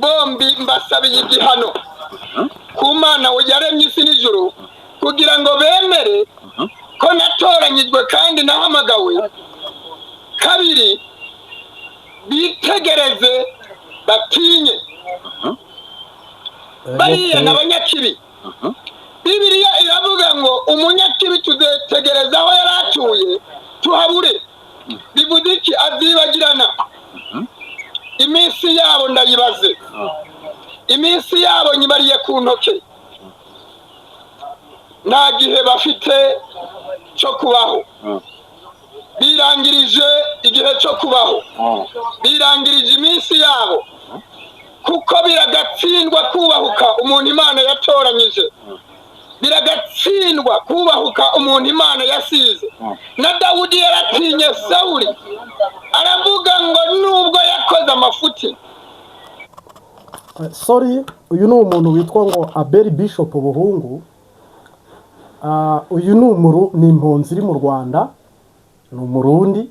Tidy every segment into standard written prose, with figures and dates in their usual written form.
Bombi mbasabiye igihano ku Mana yaremye isi n'ijuru, kugira ngo bemere ko natoranyijwe kandi nahamagawe. Kabiri, bitegereze batinye bariya ni abanyakibi. Bibiliya iravuga ngo umunyakibi tuzetegereza aho yari atuye tuhabure. Bivuze iki? Azibagirana. Iminsi yabo ndayibaze, iminsi yabo nyibariye ku ntoke. Nta gihe bafite cyo kubaho, birangirije igihe cyo kubaho, birangirije iminsi yabo, kuko biragatsindwa kubahuka umuntu Imana yatoranyije, biragatsindwa kubahuka umuntu Imana yasize. Na Dawudi yaratinye Sawuli, aravuga ngo nubwo yakoze amafuti. Sorry, uyu ni umuntu witwa ngo Abeli Bishop Buhungu. Uyu ni impunzi iri mu Rwanda, ni Umurundi.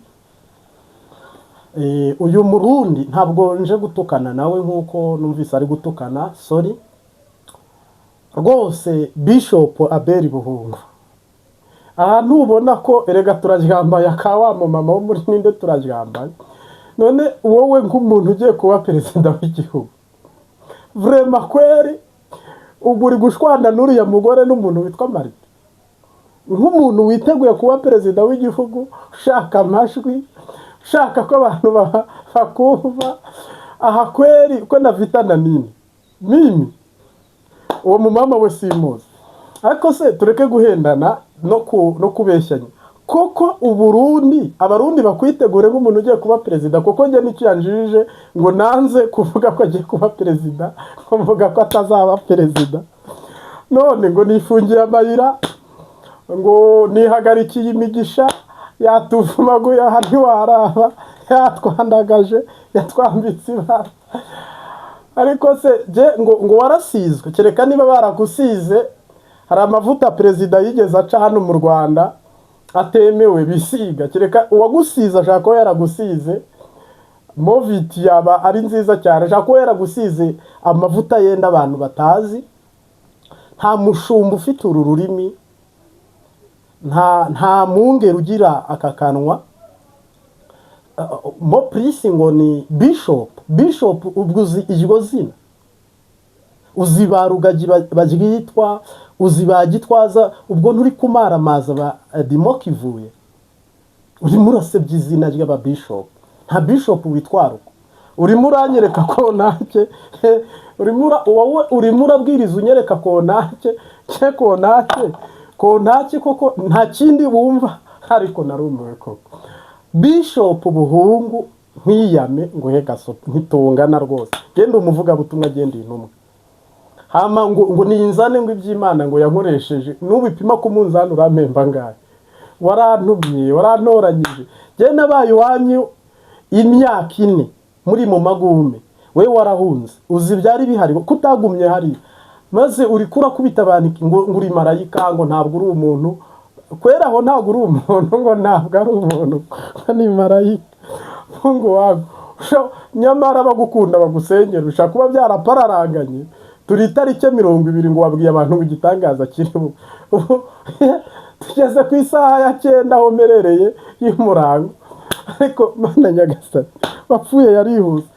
Uyu Murundi ntabwo nje gutukana nawe nk'uko numvise ari gutukana. Sorry rwose, Bishop Abeli Buhungu, aha ntubona ko erega turaryambaye aka wa mumama wo muri ninde turaryambaye. None wowe nk'umuntu ugiye kuba perezida w'igihugu, vraiment kweri, ubwo uri gushwana n'uriya mugore n'umuntu witwa Marite, nk'umuntu witeguye kuba perezida w'igihugu, ushaka amajwi, ushaka ko abantu bakumva, aha kweri ko na vita na nini mimi uwo mumama we simuzi. Ariko se tureke guhendana no kubeshyanya koko. Uburundi, Abarundi bakwitegure nk'umuntu ugiye kuba perezida, kuko njye nicyo yanjijije ngo nanze kuvuga ko agiye kuba perezida, ngo mvuga ko atazaba perezida, none ngo nifungiye amayira, ngo nihagarikiye imigisha, yatuvumaguye aha ntiwaraba, yatwandagaje, yatwambitse ibara. Ariko se jye ngo warasizwe? Kereka niba baragusize. Hari amavuta perezida yigeze aca hano mu Rwanda atemewe bisiga. Kereka uwagusize ashaka kuba yaragusize Movit, yaba ari nziza cyane. Ashaka kuba yaragusize amavuta yenda abantu batazi. Nta mushumba ufite uru rurimi, nta mwungeri ugira aka kanwa. Mo purisi ngo ni bishop. Bishop, ubwo uzi iryo zina? Uzi ba Rugagi baryitwa? Uzi ba Gitwaza? Ubwo nturi kumaramaza ba Dimokivuye? Urimo urasebya izina ry'ababishop. Nta bishop witwara uko. Urimo uranyereka ko ntacye, wowe urimo urabwiriza unyereka ko ntacye cye, ko ntacye, ko ntacye koko, nta kindi wumva. Ariko narumiwe koko. Bishop Buhungu, nkwiyame ngo he gasopo, ntitungana rwose. Genda umuvugabutumwa, genda intumwa. Hama ngo ninzane ngo iby'Imana ngo yankoresheje, nubipima ku munzani urampemba ngahe? Warantumye, warantoranyije. Njye nabaye iwanyu imyaka 4 muri mu magume, we warahunze. Uzi ibyari bihari kutagumye hariya, maze uri kurakubita abantu ngo uri marayika, ngo ntabwo uri umuntu kwera aho, ntabwo uri umuntu, ngo ntabwo ari umuntu, ngo ni marayika. Mungu wangu. Nyamara bagukunda bagusengera, ushobora kuba byarapararanganye. Turi itariki 20, ngo wabwiye abantu ngo igitangaza kiri ubu. Tugeze ku isaha ya 9 aho mperereye y'umurango. Ariko Mana nyagasani, wapfuye yarihuse.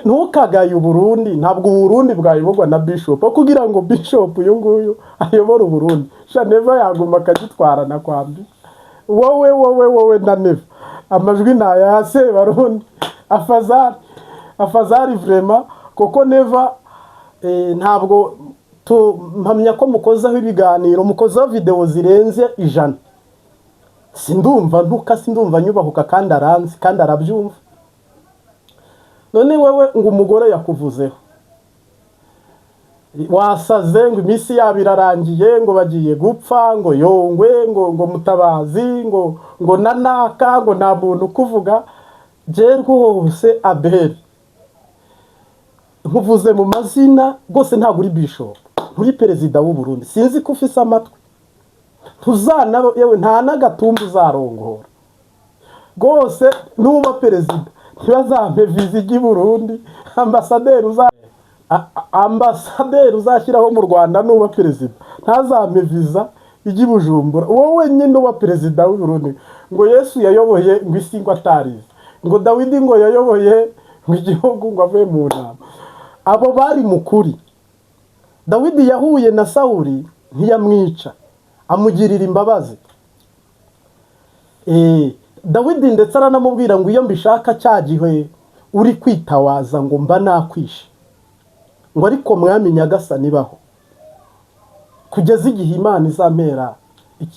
Ntukagaye Uburundi. Ntabwo Uburundi bwayoborwa na bishop. Aho kugira ngo bishop uyu nguyu ayobore Uburundi, sha Neva yaguma akagitwara na kwambi. Wowe, wowe, wowe na Neva, amajwi ni aya Sebarundi. Afazari, afazari vraiment, kuko Neva ntabwo mpamya ko mukozaho ibiganiro, mukozaho videwo zirenze 100, sindumva ntuka, sindumva nyubahuka, kandi aranzi kandi arabyumva. None wewe ngo umugore yakuvuzeho, wasaze, ngo iminsi yabo irarangiye, ngo bagiye gupfa, ngo Yongwe, ngo Mutabazi, ngo nanaka, ngo nta muntu ukuvuga. Jye rwose Abeli nkuvuze mu mazina rwose, ntabwo uri bishop, nturi perezida w'u Burundi. Sinzi ko ufise amatwi, ntuzana yewe nta n'agatumba uzarongora rwose nuba perezida. Ntibazampe viza ijya i Burundi. Ambasaderi uzashyiraho mu Rwanda nuba perezida ntazampe viza ijya i Bujumbura. Wowe nyine uba perezida w'i Burundi, ngo Yesu yayoboye ngo isi ngo atarize, ngo Dawidi ngo yayoboye ngo igihugu ngo avuye mu nama. Abo bari mu kuri. Dawidi yahuye na Sawuli ntiyamwica, amugirira imbabazi. Dawidi ndetse aranamubwira ngo iyo mbishaka cya gihe uri kwitawaza ngo mba nakwishe, ngo ariko mwami nyagasani baho kugeza igihe Imana izampera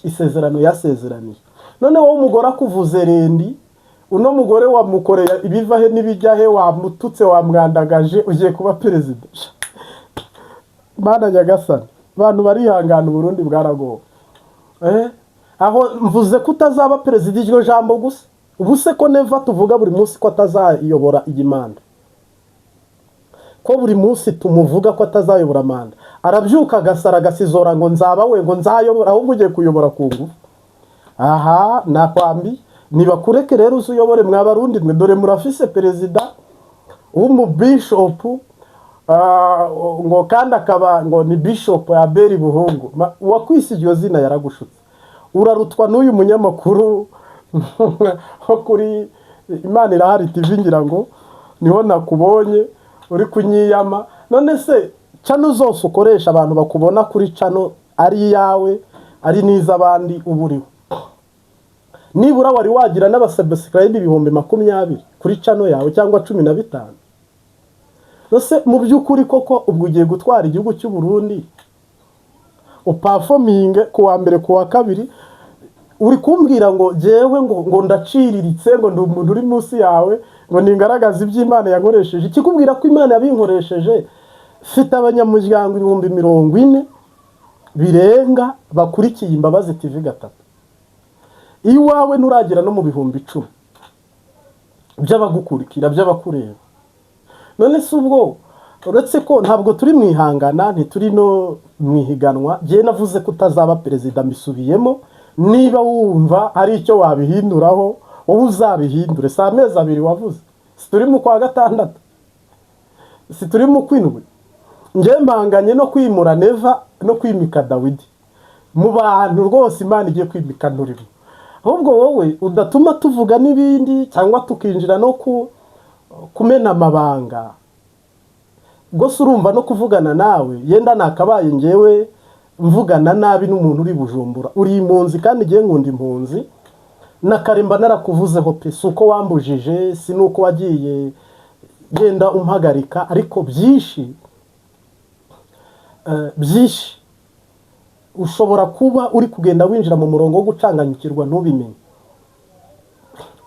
isezerano yasezeraniye. None wowe umugore akuvuze rendi, uno mugore wamukoreye ibiva he n'ibijya he, wamututse, wamwandagaje, ugiye kuba perezida. Mana nyagasani, abantu barihangana, Uburundi bwaragowe. Aho mvuze ko utazaba perezida, iryo jambo gusa. Ubu se ko Neva tuvuga buri munsi ko atazayobora iyi manda, ko buri munsi tumuvuga ko atazayobora manda, arabyuka agasara agasizora ngo nzaba we, ngo nzayobora, ahubwo ugiye kuyobora ku ngufu. Aha nakwambi nibakureke rero uze uyobore. Mwabarundi mwe, dore murafise perezida w'umubishopu, ngo kandi akaba ngo ni Bishop Abeli Buhungu. Uwakwise iryo zina yaragushutse. Urarutwa n'uyu munyamakuru wo kuri Imana Irahari TV, ngira ngo niho nakubonye uri kunyiyama. None se channel zose ukoresha, abantu bakubona kuri channel ari iyawe, ari n'iz'abandi uba uriho, nibura wari wagira n'abasubscribe 20,000 kuri channel yawe cyangwa 15? Ese mu by'ukuri koko ubwo ugiye gutwara igihugu cy'u Burundi, uperforminge ku wa mbere, ku wa kabiri, uri kumbwira ngo jyewe ngo ndaciriritse, ngo ndi umuntu uri munsi yawe, ngo ningaragaze iby'Imana yankoresheje. Ikikubwira ko Imana yabinkoresheje, mfite abanyamuryango 40,000 birenga bakurikiye Imbabazi TV 3. Iwawe nturagera no mu 10,000 by'abagukurikira, by'abakureba. None se ubwo uretse ko ntabwo turi mu ihangana, ntituri no mu ihiganwa, njyewe navuze ko utazaba perezida, mbisubiyemo. Niba wumva hari icyo wabihinduraho, wowe uzabihindure. Si amezi 2 wavuze? Si turi mu kwa gatandatu? Si turi mu kwindwi? Njyewe mpanganye no kwimura Neva no kwimika Dawidi. Mu bantu rwose Imana igiye kwimika nturimo. Ahubwo wowe udatuma tuvuga n'ibindi cyangwa tukinjira no ku kumena amabanga rwose. Urumva no kuvugana nawe yenda nakabaye ngewe mvugana nabi n'umuntu uri Bujumbura. Uri impunzi kandi ngewe nkunda impunzi. Na kare mba narakuvuzeho pe. Si uko wambujije, si n'uko wagiye genda umpagarika, ariko byinshi, byinshi ushobora kuba uri kugenda winjira mu murongo wo gucanganyukirwa ntubimenye.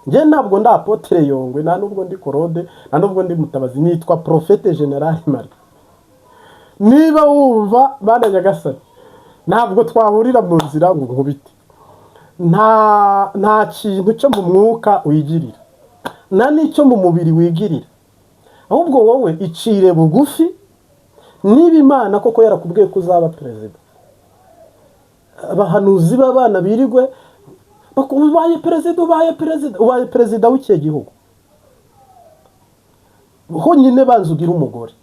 Njye ntabwo ndi Apôtre Yongwe, nta nubwo ndi Korode, nta nubwo ndi Mutabazi. Nitwa Prophète Général Mari. Niba wumva, bana nyagasani, ntabwo twahurira mu nzira ngo nkubite. Nta kintu cyo mu mwuka wigirira, nta n'icyo mu mubiri wigirira. Ahubwo wowe icire bugufi. Niba Imana koko yarakubwiye ko uzaba perezida, abahanuzi b'abana birigwe ubaye perezida, ubaye perezida, ubaye perezida w'ikihe gihugu? Honyine banza ugire umugore,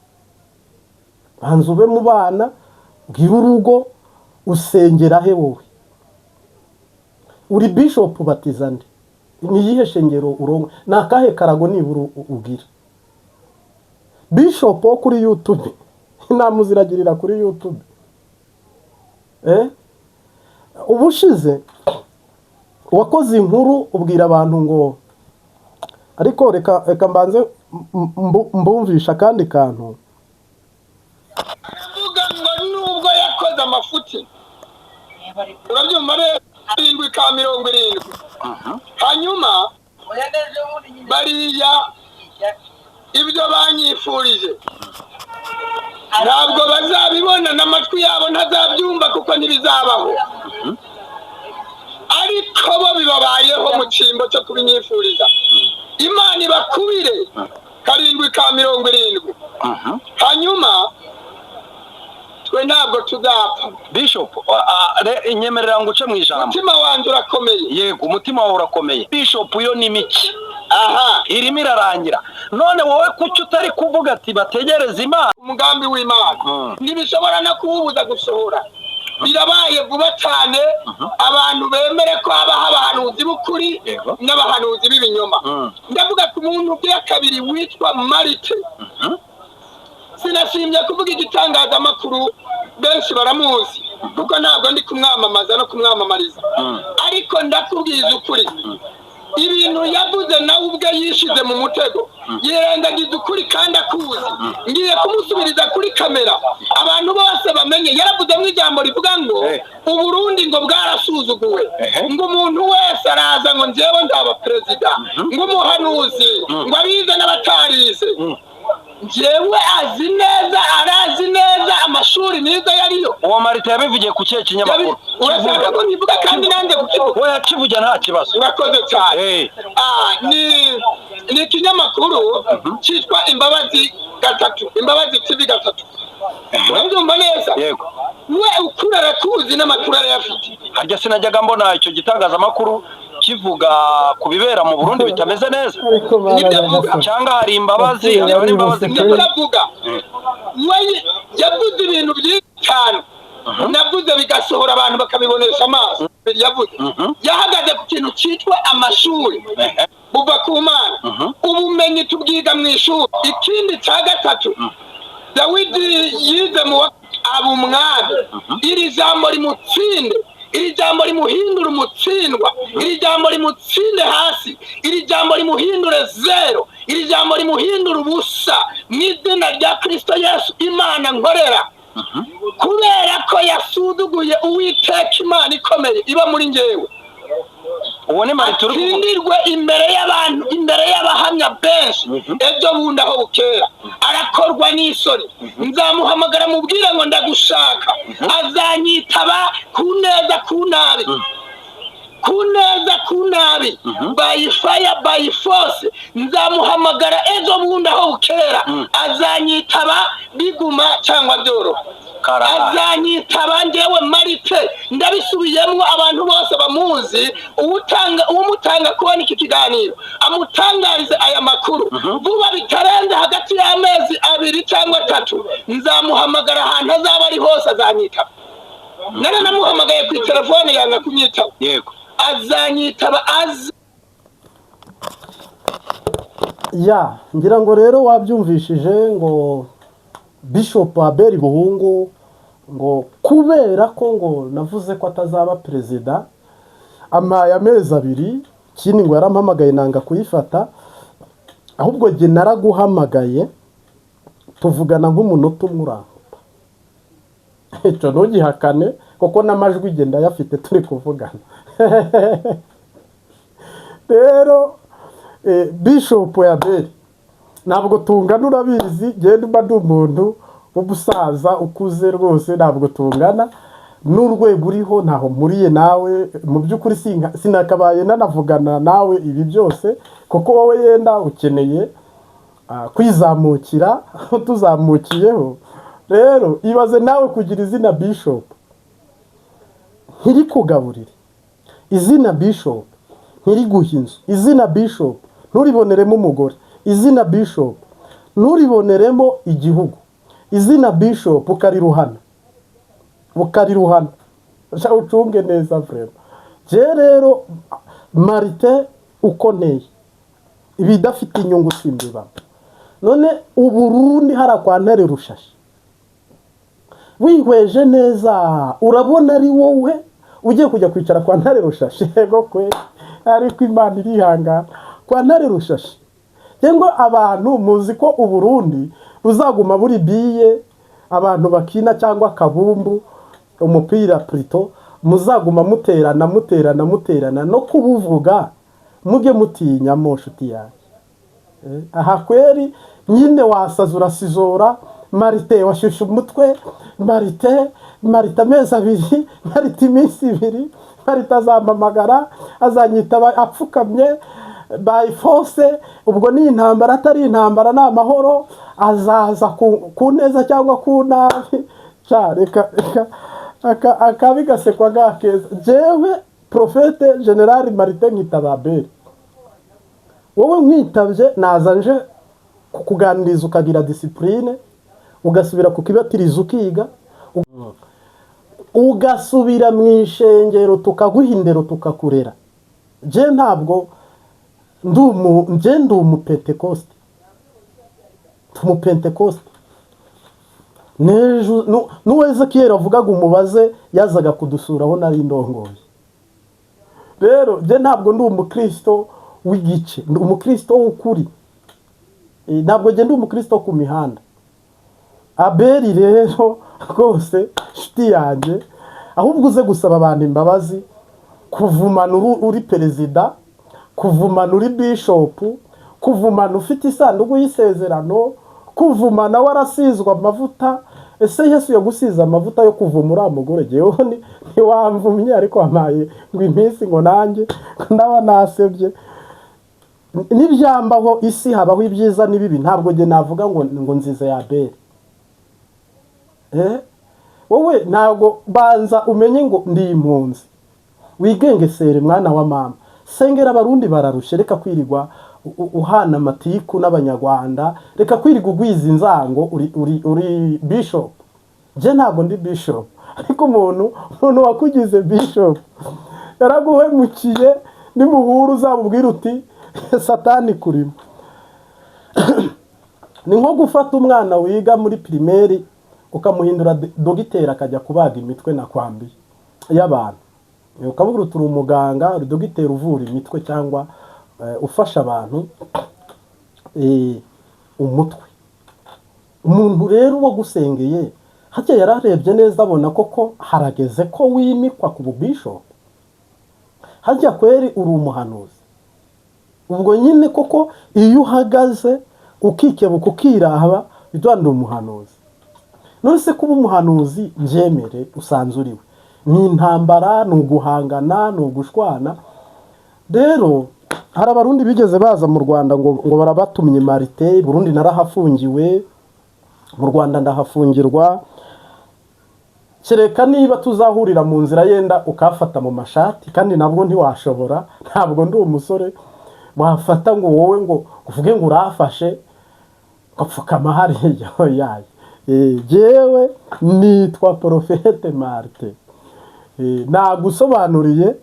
banza ube mu bana, ugire urugo. Usengera he wowe? Uri bishop, batiza nde? Ni iyihe shengero urongo? Ni akahe karago nibura ugira? Bishop wo kuri YouTube, inama uziragirira kuri YouTube. Ubushize wakoze inkuru ubwira abantu ngo, ariko reka mbanze mbumvisha akandi kantu. Aravuga ngo nubwo yakoze amafuti, urabyumva rero, 7:70. Hanyuma bariya ibyo banyifurije ntabwo bazabibona, n'amatwi yabo ntazabyumva, kuko ntibizabaho. Ariko bo bibabayeho mu cyimbo cyo kubinyifuriza, Imana ibakubire 7:70. Hanyuma twe ntabwo tuzapfa. Bishop, nyemerera ngo uce mu ijambo. Umutima wanjye urakomeye. Yego, umutima wawe urakomeye. Bishop, yo ni mike. Aha. Irimo irarangira. None wowe kuki utari kuvuga ati bategereze Imana? Umugambi w'Imana ntibishobora no kuwubuza gusohora. Birabaye vuba cyane. Abantu bemere ko habaho abahanuzi b'ukuri n'abahanuzi b'ibinyoma. Ndavuga ku muntu ugira kabiri witwa Marite. Sinashimye kuvuga igitangazamakuru, benshi baramuzi, kuko ntabwo ndi kumwamamaza no kumwamamariza. Ariko ndakubwiza ukuri, ibintu yavuze nawe ubwe yishize mu mutego, yirengagiza ukuri kandi akuzi. Ngiye kumusubiriza kuri kamera, abantu bose bamenye. Yaravuzemo ijambo rivuga ngo Uburundi ngo bwarasuzuguwe, ngo umuntu wese araza ngo njyewe nzaba perezida, ngo umuhanuzi, ngo abize n'abatarize. Njyewe azi neza, arazi neza amashuri nize yariyo. Uwo Marite yabivugiye ku kihe kinyamakuru? Urashaka ko nkivuga kandi nanjye kukivuga? We yakivuge, nta kibazo. Urakoze cyane. Ni ikinyamakuru cyitwa Imbabazi gatatu, Imbabazi TV gatatu. Urabyumva neza? Yego. We ukuri arakuzi n'amakuru arayafite. Harya sinajyaga mbona icyo gitangazamakuru kivuga ku bibera mu Burundi bitameze neza? Ariko Nibyo avuga. Cyangwa hari imbabazi, Yapfuye hari imbabazi. ari Nibyo avuga. We yavuze ibintu byinshi cyane navuze bigasohora, abantu bakabibonesha amaso. Yavuze, yahagaze ku kintu cyitwa amashuri buva ku Mana, ubumenyi tubwiga mu ishuri. Ikindi cya gatatu, Dawidi yize mu wa aba umwami. Iri jambo rimutsinde, iri jambo rimuhindure umutsindwa, iri jambo rimutsinde hasi, iri jambo rimuhindure zero, iri jambo rimuhindure ubusa mu izina rya Kirisito Yesu. Imana nkorera, kubera ko yasuzuguye Uwiteka Imana ikomeye iba muri njyewe, Uwo ni Marite uri kuvuga. atsindirwe imbere y'abantu, imbere y'abahamya benshi. Ejo bundi aho bukera arakorwa n'isoni. Nzamuhamagara mubwire ngo ndagushaka, azanyitaba ku neza, ku nabi, ku neza, ku nabi, by fire by force. Nzamuhamagara ejo bundi aho bukera, azanyitaba biguma cyangwa byoroha. Karahaye. Azanyitaba. Njyewe Marite ndabisubiyemo, abantu bose bamuzi, uwutanga, uwumutanga kubona iki kiganiro amutangarize aya makuru vuba bitarenze hagati y'amezi 2 cyangwa 3. Nzamuhamagara ahantu azaba ari hose, azanyitaba. Naranamuhamagaye ku telefone yanga kunyitaba. Azanyitaba azi. Ya, ngira ngo rero wabyumvishije ngo Bishop Abel Buhungu, ngo kubera ko ngo navuze ko atazaba perezida, ampaye amezi 2. Ikindi ngo yarampamagaye nanga kuyifata. Ahubwo jye naraguhamagaye, tuvugana nk'umunota umwe, urankupa. Icyo ntugihakane, kuko n'amajwi jye ndayafite turi kuvugana. Rero Bishop Abel, ntabwo tungana, urabizi. Genda mba ndi umuntu w'umusaza ukuze rwose, ntabwo tungana n'urwego uriho, ntaho mpuriye nawe. Mu by'ukuri sinakabaye nanavugana nawe ibi byose, kuko wowe yenda ukeneye kwizamukira tuzamukiyeho. Rero ibaze nawe kugira izina Bishop ntirikugaburire, izina Bishop ntiriguhe inzu, izina Bishop nturiboneremo umugore, izina Bishop nturiboneremo igihugu, izina Bishop ukariruhana, ukariruhana. Sha, ucunge neza vraiment. Je rero Marite uko nteye, ibidafite inyungu simbibamo. None Uburundi hara kwa Ntare Rushashi, wihweje neza, urabona ari wowe ugiye kujya kwicara kwa Ntare Rushashi? Yego kwe, ariko Imana irihangana. Kwa Ntare Rushashi, cyangwa abantu muzi ko Uburundi buzaguma buri biye abantu bakina cyangwa akabumbu, umupira plutôt, muzaguma muterana, muterana, muterana no kubuvuga mujye mutinyamo nshuti yanjye. Aha kweri nyine wasaza urasizora. Marite washyushya umutwe. Marite, Marite amezi 2, Marite iminsi 2, Marite azampamagara, azanyitaba apfukamye by force. Ubwo ni intambara, atari intambara ni amahoro, azaza ku neza cyangwa ku nabi. Ca reka reka akabi gasekwa gakeza. Jewe Prophète Général Marite nkitaba Abeli. Wowe nkwitabye naza nje kukuganiriza, ukagira discipline, ugasubira ku kibatiriza, ukiga, ugasubira mu ishengero, tukaguha indero, tukakurera. Je ntabwo nje ndi umupentekoste, umupentekoste. N'ejo n'uwo Ezekiyeli avugaga umubaze, yazaga kudusura aho nari ndongoye. Rero njye ntabwo ndi umukristo w'igice, ndi umukristo w'ukuri. Ntabwo njye ndi umukristo wo ku mihanda. Abeli rero rwose, nshuti yanjye, ahubwo uze gusaba abantu imbabazi kuvumana uri perezida, kuvumana uri bishopu, kuvumana ufite isanduku y'isezerano, kuvumana warasizwe amavuta. Ese Yesu yagusize amavuta yo kuvuma uriya mugore? Jyewe ntiwamvumye, ariko wampaye ngo iminsi ngo nanjye ndaba nasebye. N'ibyambaho, isi habaho ibyiza n'ibibi. Ntabwo njye navuga ngo nziza ya Abeli. Wowe ntabwo banza umenye ngo ndi impunzi, wigengesere mwana wa mama. Sengera Abarundi bararushe. Reka kwirirwa uhana amatiku n'Abanyarwanda, reka kwirirwa ugwiza inzango. Uri bishop. Njye ntabwo ndi bishop, ariko umuntu wakugize bishop yaraguhemukiye. Nimuhura uzamubwira uti: "Satani kurimo." Ni nko gufata umwana wiga muri primaire ukamuhindura dogiteri, akajya kubaga imitwe na kwambiye y'abantu, ukavuga uti: "Uri umuganga, uri dogiteri uvura imitwe cyangwa ufasha abantu umutwe." Umuntu rero wagusengeye hajya yararebye neza, abona koko harageze ko wimikwa ku bubishopu. Hajya kweri uri umuhanuzi. Ubwo nyine koko iyo uhagaze ukikebuka, ukiraba, bitwa ndi umuhanuzi. None se kuba umuhanuzi, mbyemere usanze uriwe, ni intambara, ni uguhangana, ni ugushwana. Rero hari Abarundi bigeze baza mu Rwanda ngo barabatumye marite. Burundi narahafungiwe, mu Rwanda ndahafungirwa. Kereka niba tuzahurira mu nzira, yenda ukafata mu mashati, kandi nabwo ntiwashobora. Ntabwo ndi umusore wafata ngo wowe ngo uvuge ngo urafashe, ugapfukama hariya yaye. Jyewe nitwa Prophète Marite. Nagusobanuriye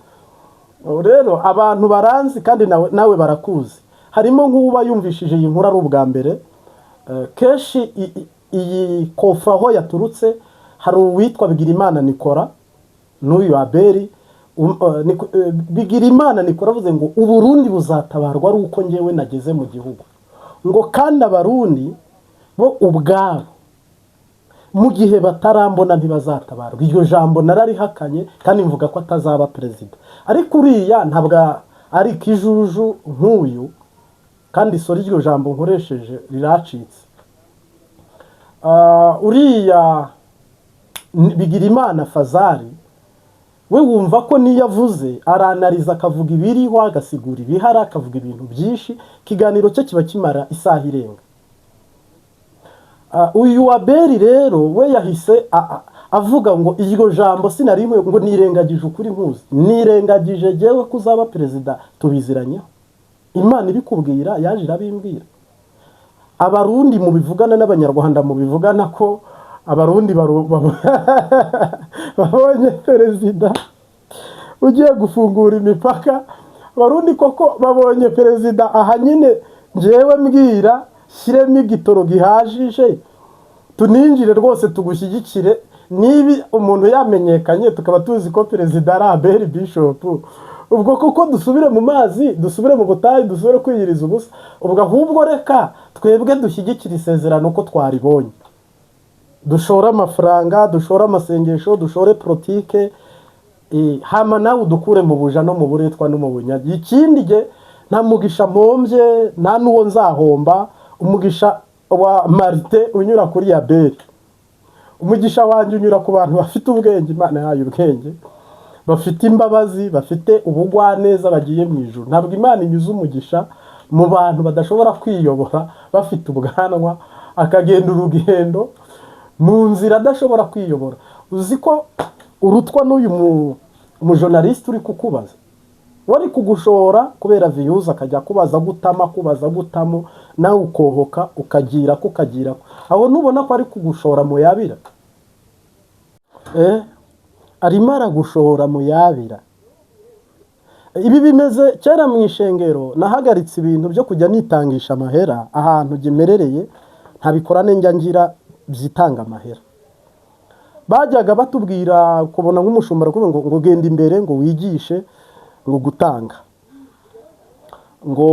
rero, abantu baranzi kandi nawe barakuzi. Harimo nk'uba yumvishije iyi nkuru ari ubwa mbere. Kenshi iyi kofra aho yaturutse, hari uwitwa Bigirimana Nikora n'uyu Abeli. Bigirimana Nikora avuze ngo Uburundi buzatabarwa ari uko ngewe nageze mu gihugu, ngo kandi Abarundi bo ubwabo mu gihe batarambona ntibazatabarwa. Iryo jambo nararihakanye kandi mvuga ko atazaba perezida. Ariko uriya ntabwo ari ikijuju nk'uyu, kandi sorry, iryo jambo nkoresheje riracitse. Uriya Bigirimana Fazari we, wumva ko niyo avuze aranariza, akavuga ibiriho, agasigura ibihari, akavuga ibintu byinshi. Ikiganiro cye kiba kimara isaha irenga. Uyu wa Beri rero we yahise avuga ngo iryo jambo sinari nkwiye, ngo nirengagije ukuri nkuzi, nirengagije jyewe ko uzaba perezida. Tubiziranyeho, Imana ibikubwira yaje irabimbwira. Abarundi mubivugana n'Abanyarwanda mubivugana ko Abarundi babonye perezida ugiye gufungura imipaka. Abarundi koko babonye perezida. Aha nyine njyewe mbwira shyiremo igitoro gihagije, tuninjire rwose, tugushyigikire. Niba umuntu yamenyekanye, tukaba tuzi ko perezida ari Abeli Bishopu, ubwo koko dusubire mu mazi, dusubire mu butayu, dusubire kwiyiriza ubusa? Ubwo ahubwo reka twebwe dushyigikire isezerano ko twaribonye, dushore amafaranga, dushore amasengesho, dushore politike, hama nawe udukure mu buja no mu buretwa no mu bunyage. Ikindi gihe nta mugisha mpombye, nta n'uwo nzahomba. Umugisha wa Marite unyura kuri Yaberi, umugisha wanjye unyura ku bantu bafite ubwenge, Imana yahaye ubwenge, bafite imbabazi, bafite ubugwaneza, bagiye mu ijuru. Ntabwo Imana inyuze umugisha mu bantu badashobora kwiyobora, bafite ubwanwa, akagenda urugendo mu nzira adashobora kwiyobora. Uzi ko urutwa n'uyu mujournaliste uri kukubaza? Wari kugushora kubera views, akajya kubaza gutama, kubaza gutamo, nawe ukohoka ukagira ko ukagira ko. Aho ntubona ko ari kugushora mu yabira? Arimo aragushora mu yabira. Ibi bimeze kera mu ishengero. Nahagaritse ibintu byo kujya nitangisha amahera ahantu gemerereye, ntabikorane njya ngira byitanga amahera. Bajyaga batubwira kubona nk'umushumba arakuvuga ngo genda imbere, ngo wigishe ngo gutanga, ngo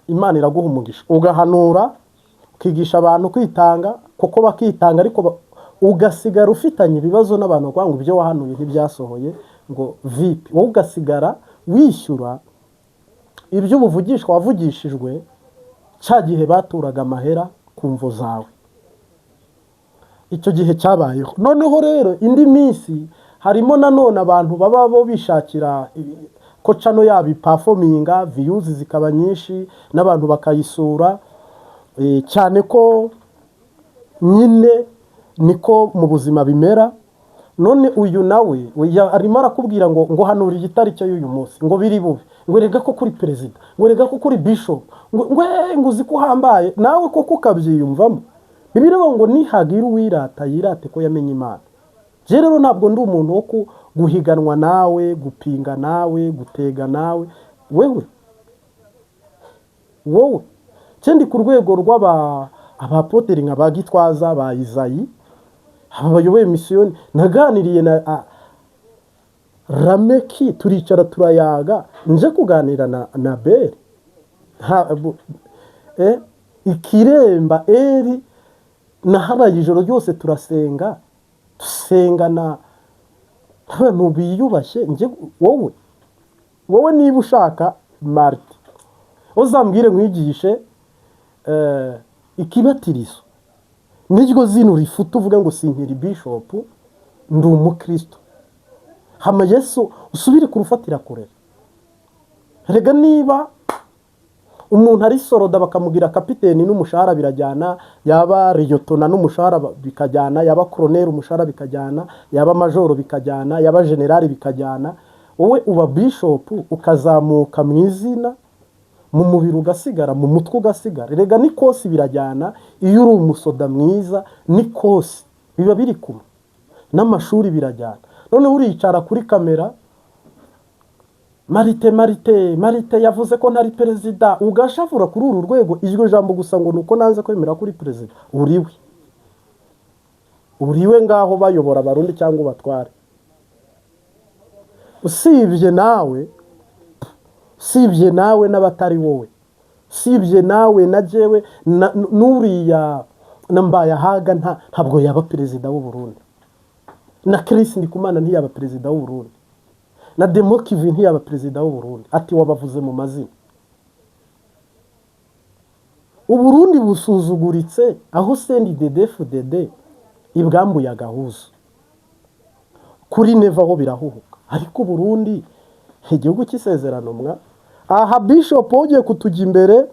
Imana iraguha umugisha, ugahanura, ukigisha abantu kwitanga kuko bakitanga, ariko ugasigara ufitanye ibibazo n'abantu bakuvuga ngo ibyo wahanuye ntibyasohoye, ngo vipi, wowe ugasigara wishyura ibyo ubuvugishwa wavugishijwe cya gihe baturaga amahera ku mvo zawe. Icyo gihe cyabayeho. Noneho rero indi minsi harimo nanone abantu baba bo bishakira ko channel yabo iperforminga, views zikaba nyinshi n'abantu bakayisura, cyane ko nyine niko mu buzima bimera. None uyu nawe arimo arakubwira ngo hanura igitariki y'uyu munsi, ngo biri bube, ngo erega ko kuri perezida, ngo erega ko kuri bishop, ngo uzi ko uhambaye, nawe koko ukabyiyumvamo. Bibiliya ivuga ngo nihagira uwirata, yirate ko yamenye Imana. Je rero ntabwo ndi umuntu wo guhiganwa nawe, gupinga nawe, gutega nawe. Wewe wowe ndi ku rwego rw'aba abapoteri nka ba Gitwaza, ba Izayi, aba bayoboye misiyoni. Naganiriye na Rameki, turicara turayaga, nje kuganira na Beri. Ikiremba eri naharaye ijoro ryose, turasenga, dusengana n'abantu biyubashye. Njye wowe niba ushaka marite, uzambwire nkwigishe ikibatirizo niryo zino rifuta, uvuge ngo sinkiri bishopu, ndi umukristo, hama Yesu usubire ku rufatira kurera. Rega niba umuntu ari soroda bakamugira kapiteni n'umushahara birajyana, yaba liyotona n'umushahara bikajyana, yaba koroneri umushahara bikajyana, yaba majoro bikajyana, yaba generali bikajyana, wowe uba bishopu ukazamuka mu izina, mu mubiri ugasigara, mu mutwe ugasigara. Rega n'ikosi birajyana. Iyo uri umusoda mwiza n'ikosi biba biri kumwe, n'amashuri birajyana. Noneho uricara kuri kamera, marite marite marite yavuze ko ntari perezida, ugashavura kuri uru rwego. Iryo jambo gusa ngo ni uko nanze kwemera ko uri perezida. Uriwe, uriwe, ngaho bayobora Abarundi cyangwa ubatware. Usibye nawe, usibye nawe n'abatari wowe, usibye nawe na jewe n'uriya na Mbayahaga, ntabwo yaba perezida w'u Burundi. Na Chris Ndikumana ntiyaba perezida w'u Burundi, na Demokivi ntiyaba perezida w'u Burundi. Ati wabavuze mu mazina. Uburundi busuzuguritse aho CNDD-FDD ibwambuye agahuzu kuri Neva, aho birahuhuka. Ariko Uburundi, igihugu cy'isezerano mwa aha, bishop ugiye kutujya imbere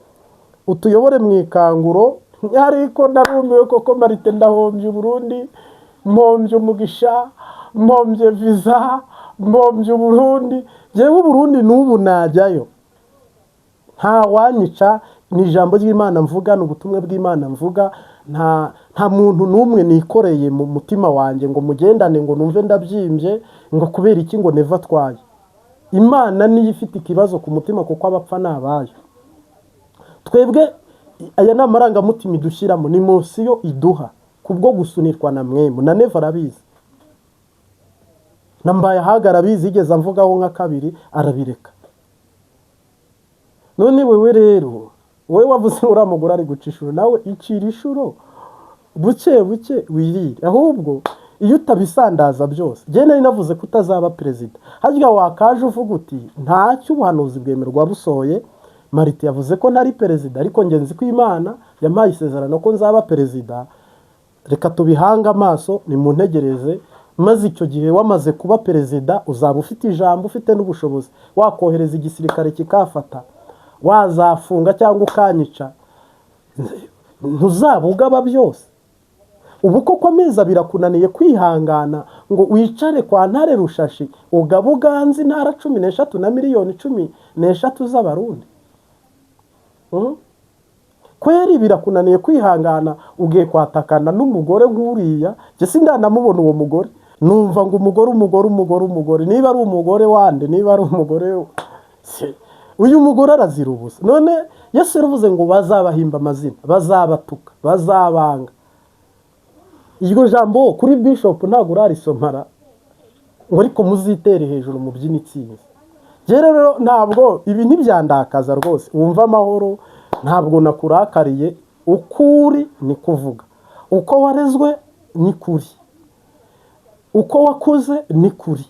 utuyobore mu ikanguro. Ariko narumiwe koko, marite, ndahombye Uburundi, mpombye umugisha, mpombye visa, mpombye Uburundi. Njyewe Uburundi n'ubu najyayo, nta wanyica. Ni ijambo ry'Imana mvuga, ni ubutumwa bw'Imana mvuga. Nta muntu n'umwe nikoreye mu mutima wanjye ngo mugendane, ngo numve ndabyimbye, ngo kubera iki, ngo Neva atwaye. Imana niyo ifite ikibazo ku mutima, kuko abapfa ni abayo. Twebwe aya ni amarangamutima idushyiramo, ni émotion iduha kubwo gusunirwa na mwemu. Na Neva arabizi, na Mbayahaga arabizi, yigeze amvugaho nka kabiri arabireka. None wewe rero, wowe wavuze ngo uriya mugore ari guca ishuro, nawe icira ishuro buke buke wirire. Ahubwo iyo utabisandaza byose. Njye nari navuze ko utazaba perezida, harya wakaje uvuga uti ntacyo, ubuhanuzi bwemerwa busohoye. Marite yavuze ko ntari perezida, ariko njye nzi ko Imana yampaye isezerano ko nzaba perezida. Reka tubihange amaso, nimuntegereze. Maze icyo gihe wamaze kuba perezida, uzaba ufite ijambo, ufite n'ubushobozi, wakohereza igisirikare kikafata, wazafunga cyangwa ukanyica, ntuzaba ugaba byose. Ubu koko amezi 2 akunaniye kwihangana ngo wicare kwa Ntare Rushashi ugabe uganze intara 13 na miliyoni 13 z'Abarundi. Kweri birakunaniye kwihangana, ugiye kwatakana n'umugore nk'uriya. Njye sindanamubona uwo mugore, numva ngo umugore, umugore, umugore, umugore, niba ari umugore wande, niba ari umugore se, uyu mugore arazira ubusa. None Yesu yaravuze ngo bazabahimba amazina, bazabatuka, bazabanga. Iryo jambo kuri bishop ntabwo urarisomara ngo ariko muzitere hejuru mu by'intsinzi. Njye rero ntabwo ibi ntibyandakaza rwose, wumva amahoro, ntabwo nakurakariye. Ukuri ni kuvuga, uko warezwe ni kuri, uko wakuze ni kuri.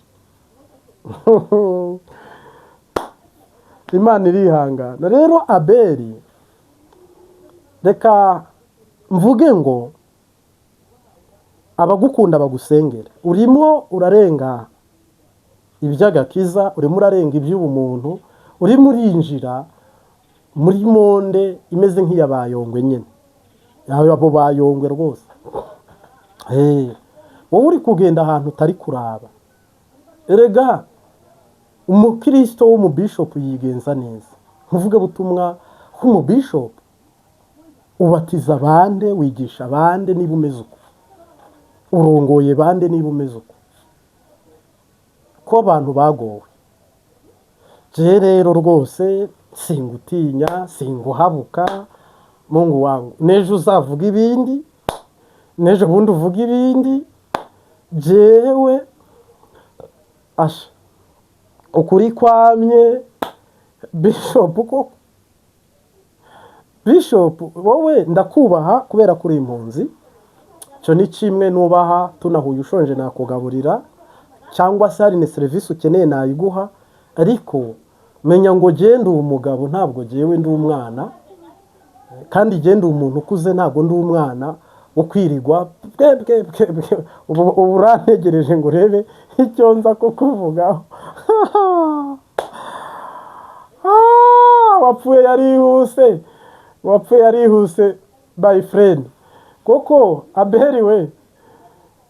Imana irihangana. Rero Abeli, reka mvuge ngo abagukunda bagusengere. Urimo urarenga iby'agakiza, urimo urarenga iby'ubumuntu, urimo urinjira muri monde imeze nk'iya Bayongwe nyine, abo Bayongwe rwose. Wowe uri kugenda ahantu utari kuraba. Erega umukristo w'umubishopu yigenza neza, nkuvugabutumwa w'umubishopu ubatiza bande, wigisha bande niba umeze uko, urongoye bande niba umeze uko, ko abantu bagowe. Je rero rwose singutinya, singuhabuka, Mungu wangu, n'ejo uzavuga ibindi, n'ejo bundi uvuga ibindi. Jewe asha ukuri kwamye. Bishop koko, bishop wowe ndakubaha kubera kuri impunzi, icyo ni kimwe nubaha. Tunahuye ushonje nakugaburira, cyangwa se hari na serivisi ukeneye nayiguha, ariko menya ngo genda uwo mugabo, ntabwo jyewe ndi umwana, kandi genda umuntu ukuze, ntabwo ndi umwana wo kwirigwa bwe bwe bwe bwe. Ubu urantegereje ngo urebe icyo nza kukuvugaho. Wapfuye yarihuse, wapfuye yarihuse, my friend. Koko Abeli we,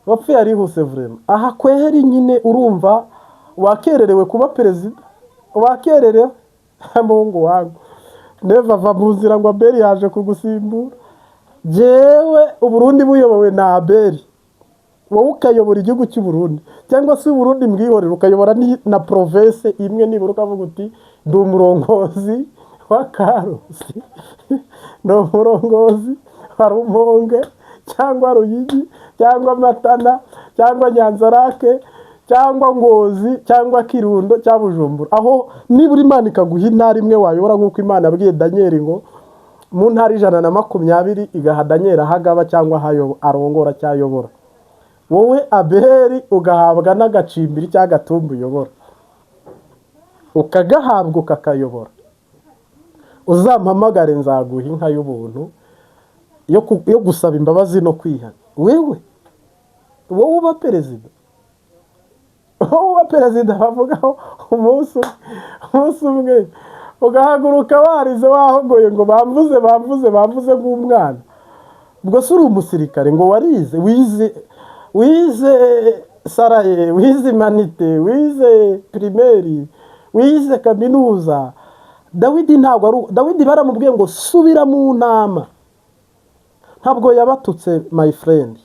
wapfuye yarihuse vraiment. Aha kweri nyine urumva wakererewe kuba perezida, wakererewe. Mungu wangu, neva va mu nzira ngo Abeli yaje kugusimbura. Jewe Uburundi buyobowe na Abeli, wowe ukayobora igihugu cy'u Burundi, cyangwa se Uburundi mbwihorere, ukayobora na province imwe nibura, ukavuga uti ndi umurongozi wa Karusi, ndi umurongozi wa Rumonge cyangwa Ruyigi cyangwa Matana cyangwa Nyanzarake cyangwa Ngozi cyangwa Kirundo cyangwa Bujumbura, aho nibura Imana ikaguha intara imwe wayobora, nk'uko Imana yabwiye Daniel ngo mu ntara 120 igaha Daniel aho agaba cyangwa aho arongora cyangwa ayobora. Wowe Abeli ugahabwa n'agacimbiri cyangwa agatumba uyobora, ukagahabwa ukakayobora, uzampamagare nzaguha inka y'ubuntu yo gusaba imbabazi no kwihana. Wewe wowe uba perezida, wowe uba perezida bavugaho umunsi umwe, umunsi umwe ugahaguruka warize wahogoye ngo bamvuze, bamvuze, bamvuze nk'umwana. Ubwo se uri umusirikare ngo warize, wize, wize saraye, wize humanités, wize primaire, wize kaminuza? Dawidi ntabwo ari Dawidi, baramubwiye ngo subira mu ntama. Ntabwo yabatutse, my friend,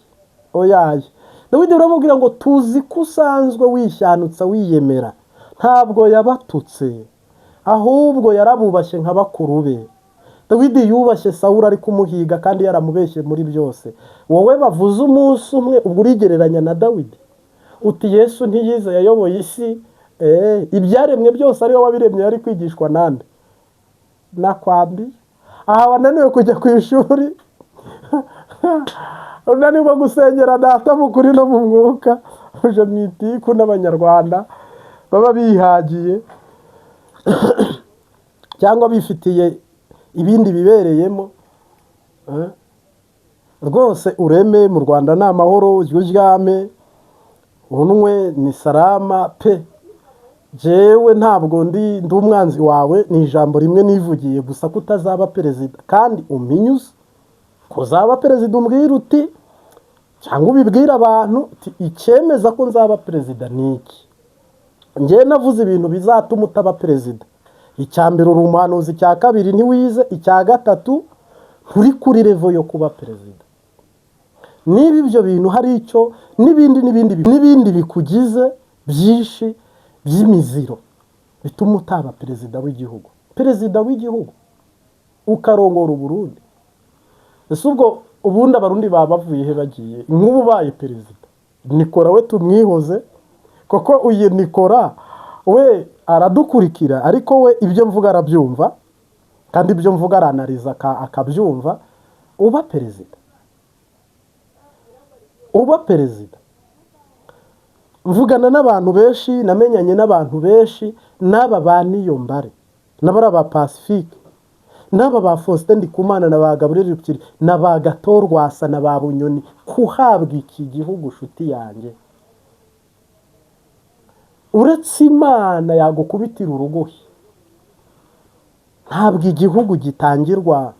oyaye. Dawidi baramubwira ngo tuzi ko usanzwe wishanutsa, wiyemera. Ntabwo yabatutse, ahubwo yarabubashye nka bakuru be. Dawidi yubashye Sawuli ari kumuhiga kandi yaramubeshye muri byose. Wowe bavuze umunsi umwe, ubwo urigereranya na Dawidi? Uti Yesu ntiyize, yayoboye isi, ibyaremwe byose ariwe wabiremye, yari kwigishwa nande? Nakwambiye aha, wananiwe kujya ku ishuri, unanirwa gusengera Data mu kuri no mu mwuka, uje mu itiku n'Abanyarwanda baba bihagiye cyangwa bifitiye ibindi bibereyemo. Rwose ureme mu Rwanda ni amahoro, ujye uryame unywe ni salama pe. Jewe ntabwo ndi umwanzi wawe, ni ijambo rimwe nivugiye gusa ko utazaba perezida, kandi umpinyuze kuzaba perezida, umbwira uti Cyangwa ubibwire abantu uti icyemeza ko nzaba perezida ni iki. Njyewe navuze ibintu bizatuma utaba perezida. Icya mbere, uri umuhanuzi. Icya kabiri, ntiwize. Icya gatatu, nturi kuri level yo kuba perezida. Niba ibyo bintu hari icyo n'ibindi n'ibindi n'ibindi bikugize byinshi by'imiziro bituma utaba perezida w'igihugu, perezida w'igihugu ukarongora Uburundi. Ese ubwo ubundi Abarundi baba bavuye he bagiye? Nk'ubu ubaye perezida, Nikora we tumwihoze, kuko uyu Nikora we aradukurikira, ariko we ibyo mvuga arabyumva, kandi ibyo mvuga aranariza akabyumva. Uba perezida, uba perezida. Mvugana n'abantu benshi, namenyanye n'abantu benshi, n'aba ba Niyombare, n'abari aba Pacifique, n'aba ba Faustin Ndikumana na ba Gabriel Rupyiri na ba Gatorwasa na ba Bunyoni. Kuhabwa iki gihugu, nshuti yanjye, uretse Imana yagukubitira urugohi, ntabwo igihugu gitangirwa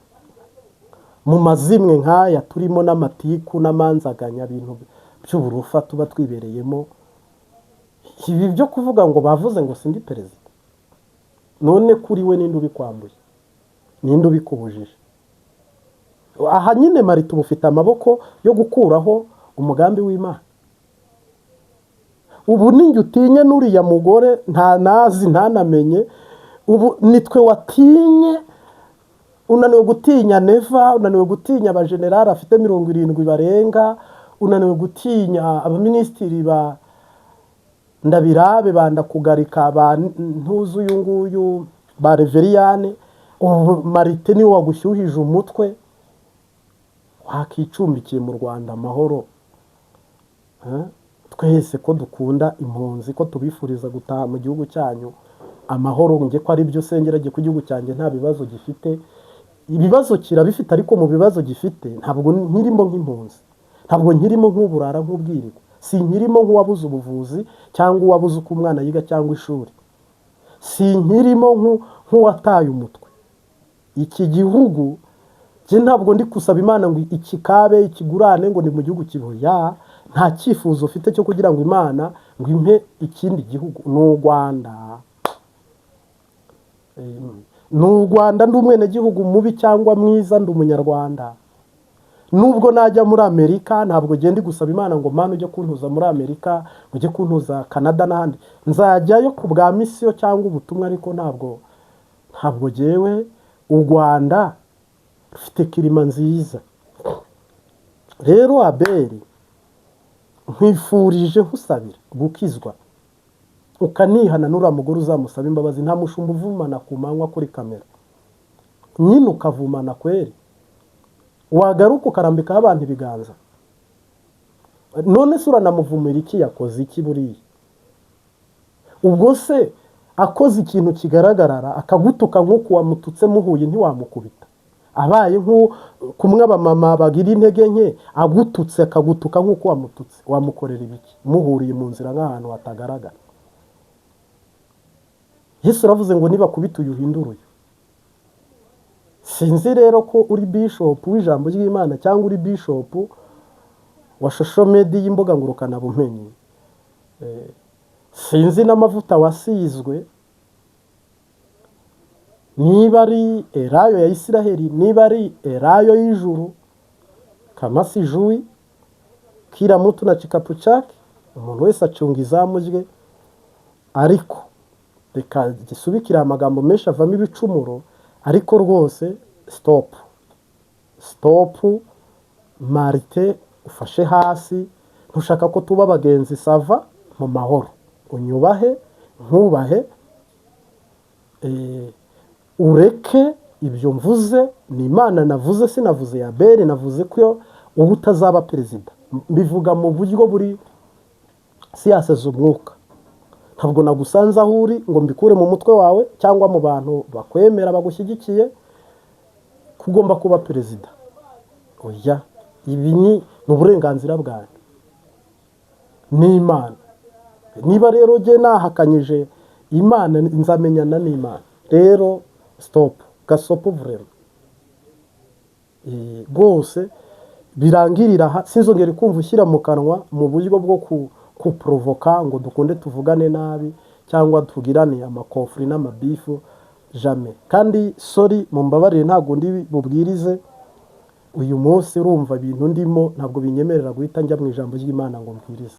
mu mazimwe nk'aya turimo n'amatiku n'amanzaganya, ibintu by'uburufa tuba twibereyemo. Ibi byo kuvuga ngo bavuze ngo sindi perezida, none kuri we ninde ubikwambuye? Ninde ubikubujije? Aha nyine marita uba ufite amaboko yo gukuraho umugambi w'Imana. Ubu ninjye utinye n'uriya mugore nta nazi ntanamenye. Ubu nitwe watinye. Unaniwe gutinya Neva, unaniwe gutinya abajenerali afite 70 barenga, unaniwe gutinya abaminisitiri ba Ndabirabe, bandakugarika, ba ntuzi uyu nguyu, ba Reveriyane. Ubu Marite niwe wagushyuhije umutwe. Wakicumbikiye mu Rwanda amahoro. Eh? Twese ko dukunda impunzi, ko tubifuriza gutaha mu gihugu cyanyu amahoro, njye ko ari byo sengera ku gihugu cyanjye, nta bibazo gifite. Ibibazo kirabifite, ariko mu bibazo gifite ntabwo nkirimo nk'impunzi, ntabwo nkirimo nk'uburara, nk'ubwirirwa, si nkirimo nk'uwabuze ubuvuzi cyangwa uwabuze uko umwana yiga cyangwa ishuri, si nkirimo nk'uwataye umutwe. Iki gihugu njye ntabwo ndi gusaba Imana ngo ikikabe ikigurane, ngo ni mu gihugu kiboya. Nta cyifuzo ufite cyo kugira ngo Imana ngo impe ikindi gihugu. Ni u Rwanda, ni u Rwanda. Ndi umwenegihugu mubi cyangwa mwiza, ndi Umunyarwanda. Nubwo najya muri Amerika, ntabwo ngenda gusaba Imana ngo Mana ujye kuntuza muri Amerika, ngo ujye kuntuza Canada n'ahandi. Nzajyayo ku bwa mission cyangwa ubutumwa, ariko ntabwo jyewe. U Rwanda rufite climat nziza. Rero Abeli, nkwifurije, nkusabira gukizwa ukanihana, n'uriya mugore uzamusaba imbabazi. Nta mushumba uvumana ku manywa kuri kamera nyine, ukavumana kweri, wagaruka ukarambikaho abantu ibiganza. None se uranamuvumira iki? Yakoze iki buriya? Ubwo se akoze ikintu kigaragarara, akagutuka nk'uko wamututse muhuye, ntiwamukubita? Abaye nko kumwe abamama bagira intege nke, agututse akagutuka nk'uko wamututse, wamukorera ibiki muhuriye mu nzira nk'ahantu hatagaragara? Yesu aravuze ngo nibakubita uyu uhindure uyu. Sinzi rero ko uri bishopu w'ijambo ry'Imana cyangwa uri bishopu wa social media y'imbuga ngurukanabumenyi. Sinzi n'amavuta wasizwe, niba ari elayo ya Isiraheli, niba ari elayo y'ijuru. Kama sijui, kila mtu na kikapu chake, umuntu wese acunga izamu rye. Ariko reka gisubikire, amagambo menshi avamo ibicumuro. Ariko rwose stop, stop. Marite, ufashe hasi. Ntushaka ko tuba abagenzi, ça va, mu mahoro. Unyubahe nkubahe. Ureke ibyo mvuze ni Imana navuze, sinavuze ya Beri. Navuze ko uba utazaba perezida, mbivuga mu buryo buri science z'umwuka. Ntabwo nagusanze aho uri ngo mbikure mu mutwe wawe cyangwa mu bantu bakwemera bagushyigikiye ko ugomba kuba perezida. Oya, ibi ni uburenganzira bwawe n'Imana. Niba rero jye nahakanyije Imana, nzamenyana n'Imana. Rero stop, gasopo vraiment. Rwose Birangirira aha, sinzongere kumva ushyira mu kanwa mu buryo bwo kuporovoka ngo dukunde tuvugane nabi cyangwa tugirane amakofuri n'amabifu, jamais. Kandi sorry, mumbabarire, ntabwo ndi bubwirize uyu munsi. Urumva ibintu ndimo ntabwo binyemerera guhita njya mu ijambo ry'Imana ngo mbwirize.